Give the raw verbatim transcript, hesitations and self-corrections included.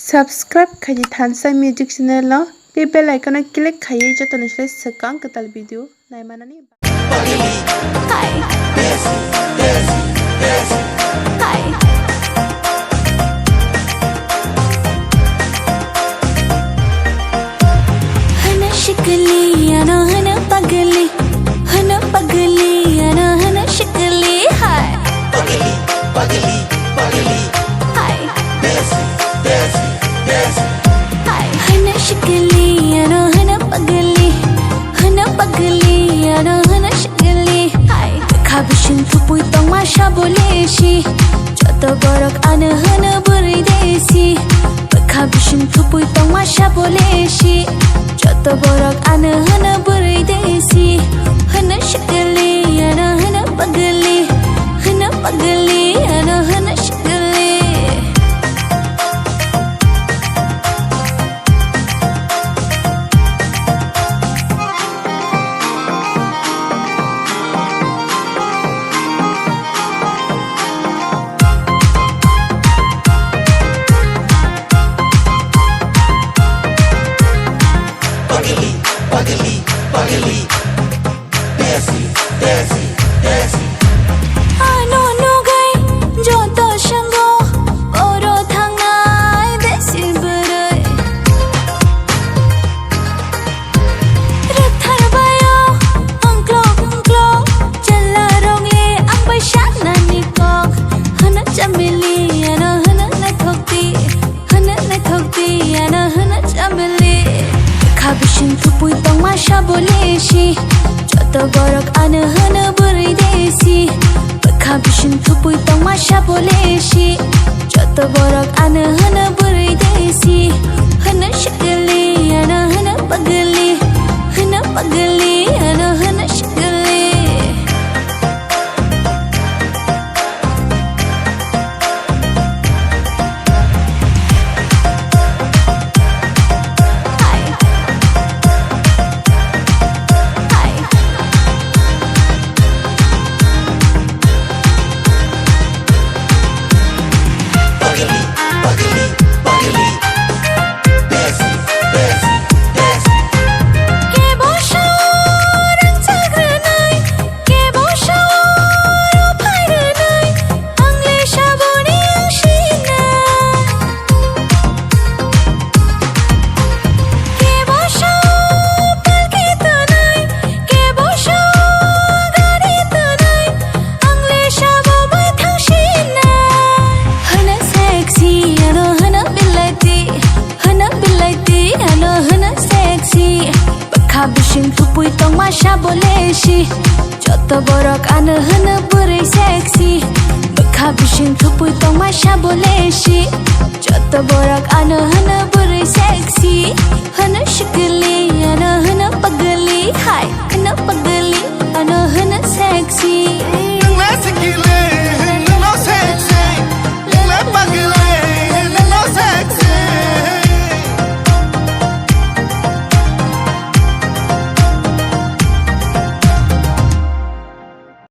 Subscribe khaidi Thansa Music channel no, tei bell icon no click khaiwi joto ni slai swkang kwtal video naimanani. Hai. Hai. Hana shikli, ano hana pagli, hana pagli, ano hana shikli, hai. Hai. Hai. Hana shikli, ano hana pagli, hana pagli, ano hana shikli, hai. Bwkha bising thupui tongma sabo lesi, joto borok ano hana bwrwi desi. Bwkha bising thupui tongma sabo lesi, joto borok ano hana bwrwi desi. Hana shikli, ano hana pagli, hana pagli, ano hana shikli. Pagli, pagli, pagli. Desi, desi, desi. Ano nugai joto sango oro thangnai desi bwrwi. Rwktharbaio ongklok ongklok chwla rokle ang bai sanani kok. Hana chamili, ano hana naithok di, hana naithok di, ano hana chamili. Bwkha bising thupui tongma sabo lesi, joto borok ano hana bwrwi desi. Bwkha bising thupui tongma sabo lesi, joto borok ano hana bwrwi desi. Hana shikli, ano hana pagli, hana pagli, ano hana shikli. Kebo sao rangchak rwnai, kebo sao rwphai rwnai, ang le saboni ang sinai. Kebo sao palki tonai, kebo sao gari tonai, ang le sabo bai thang sinai. Hana sexy, ano hana bilati, hana bilati, ano hana sexy. Bwkha bising thupui tongma sabo lesi, joto borok ano hana bwrwi sexy. Bwkha bising thupui tongma sabo lesi, joto borok ano hana bwrwi sexy. Hana